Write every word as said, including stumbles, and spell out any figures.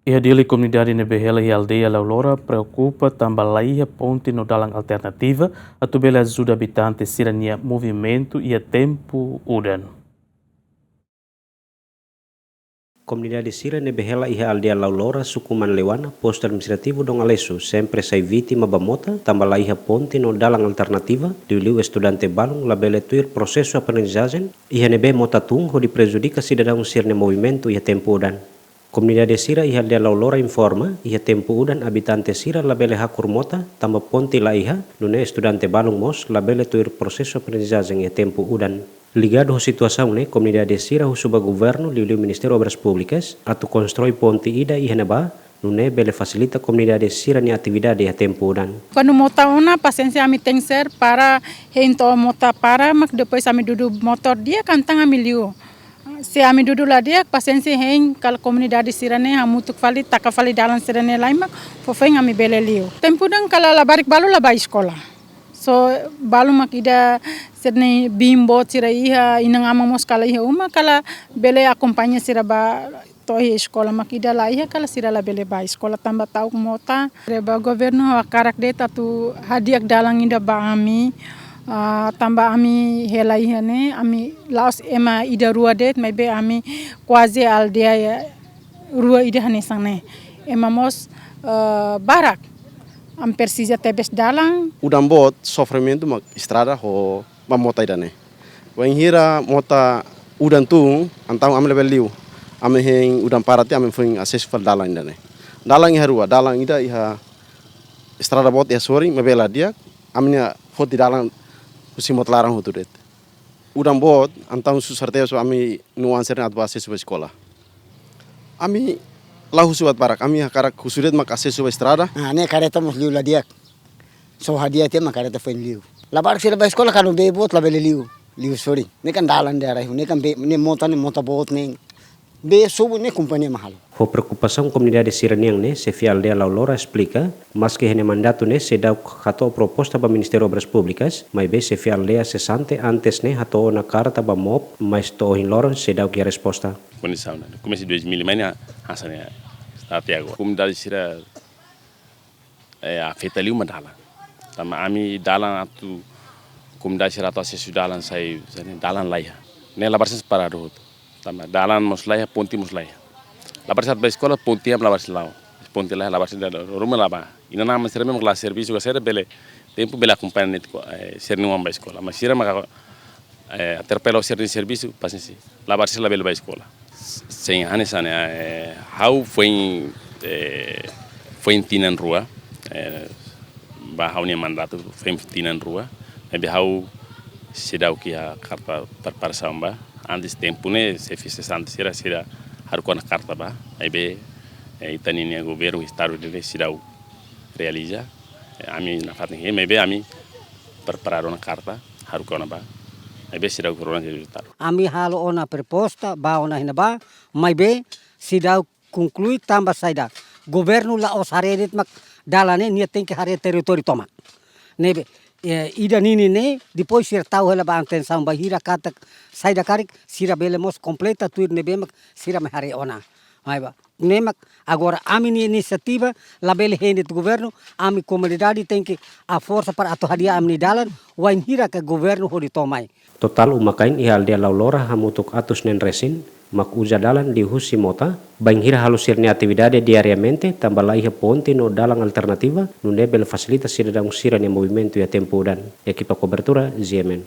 Iha Dili, komunidade ne'ebé hela iha aldeia Laulora preokupa tanba laiha ponte no dalan alternativa atu bele ajuda abitante sira-nia movimentu iha tempu udan. Komunidade sira ne'ebé hela iha aldeia Laulora, suku Manleuana, postu administrativu Dom Aleixo, sempre sai vítima ba mota tanba laiha ponte no dalan alternativa, liuliu estudante balun labele tuir prosesu aprendizajen iha ne'ebé mota tun hodi prejudika sidadaun sira-nia movimentu iha tempu udan. Komunidade sira iha aldeia Laulora informa, iha tempu udan abitante sira labele hakur mota tanba ponte laiha, nune'e estudante balun mós labele tuir prosesu aprendizajen iha tempu udan. Ligadu ho situasaun ne'e, komunidade sira husu ba governu, liuliu Ministériu Obras Públikas, atu konstrui ponte ida iha ne'ebá, nune'e bele fasilita komunidade sira-nia atividade iha tempu udan. Kuandu mota ona, pasiénsia ami tenke ser para, hein to'o mota para, mak depois ami dudu motór di'ak, entaun ami liu. Se ami dudu la di'ak, pasiénsia hein, kala komunidade sira-ne'e hamutuk fali, taka fali dalan sira-ne'e lai mak, fó foin ami bele liu. Tempu udan kala labarik balu la bá eskola. Só balu mak ida sira-ne'e biin boot sira iha, inan-aman mós kala iha uma, kala bele akompaña sira bá to'o iha eskola, mak ida laiha kala sira labele bá eskola tanba ta'uk mota. Ba governu ha'u hakarak de'it atu hadi'ak dalan ida ba ami, ah, tanba ami hela iha ne'e, ami la'ós ema ida rua de'it, maibé ami kuaze aldeia rua ida hanesan ne'e. Ema mós, eh, barak. Ami presiza tebes dalan. Udan boot, sofrimentu mak estrada ho ba mota ida-ne'e. Wainhira mota udan tun, entaun ami labele liu. Ami hein udan para tiha ami foin asesu fali dalan ida-ne'e. Dalan iha rua, dalan ida iha estrada boot iha sorin, maibé la di'ak, ami-nia foti dalan husi mota laran hotu de'it. Udan boot, entaun susar tebes ba ami-nia oan sira-ne'e atu bá asesu ba eskola. Ami la husu buat barak, ami hakarak husu de'it mak asesu ba estrada. Ah, ne'e kareta mós liu la di'ak. Só hadi'a tiha mak kareta foin liu. Labarik sira bá eskola kuandu bee boot labele liu, liu sorin. Ne'e kan dalan ida rai, ne'e kan bee, ne'e mota, ne'e mota boot ne'e. Bee sobu ne'e kompañia mak halo. Ho preokupasaun komunidade sira-nian ne'e, xefe aldeia Laulora esplika, maske iha nia mandatu ne'e seidauk hato'o proposta ba Ministériu Obras Públikas, maibé xefe aldeia sesante antes ne'e hato'o ona karta ba MOP, mas to'o ohin loron seidauk iha resposta. Kondisaun ne'e, komesa dois mil mai ne'e, hanesan ne'e, até agora. Komunidade sira, eh, afeta liu mak dalan. Tanba ami dalan atu, komunidade sira atu asesu dalan sai, sai ne'e dalan laiha. Ne'e labarik sira paradu hotu. Tanba dalan mós laiha, ponte mós laiha. Labarik sira atu bá eskola, ponte ami labarik sira la'o. Ponte laiha, labarik sira la'o, ruma la bá. Inan-aman sira memang la servisu, ka sira bele, tempu bele akompaña netik, eh, sira-nia oan bá eskola. Mas sira maka, eh, atropela sira-nia servisu, pasiénsia. Labarik sira labele bá eskola. Sin, hanesan ne'e, eh, ha'u foin, eh, foin tinan rua, eh, ba ha'u-nia mandatu foin tinan rua, maibé ha'u seidauk iha karta preparasaun ba. Antes tempu ne'e, xefe sesante sira, sira haruka ona karta ba, maibé, eh, ita-nia governu, estadu ne'e seidauk realiza, eh, ami nafatin, eh, maibé ami preparadu ona karta, haruka ona ba, maibé seidauk rona rezultadu. Ami halo ona proposta, bá ona iha ne'ebá, maibé seidauk konklui tanba saida. Governu la'ós haree de'it mak dalan ne'e, nia tenke haree territóriu tomak. Ne'ebé, eh, ida ninin ne'e, depois sira tau hela ba atensaun bainhira katak saida karik, sira bele mós kompleta tuir ne'ebé mak sira mai haree ona. Mai ba. Ne'e mak agora ami-nia inisiativa labele hein de'it governu, ami komunidade tenke aforsa para atu hadi'a ami-nia dalan, wainhira ke governu hodi to'o mai. Totál uma-kain iha aldeia Laulora hamutuk atus neen resin, mak uza dalan liuhusi mota, bainhira halo sira-nia atividade diariamente, tanba laiha ponte no dalan alternativa, nune'e bele fasilita sidadaun sira-nia movimentu iha tempu udan. Ekipa kobertura, G M N.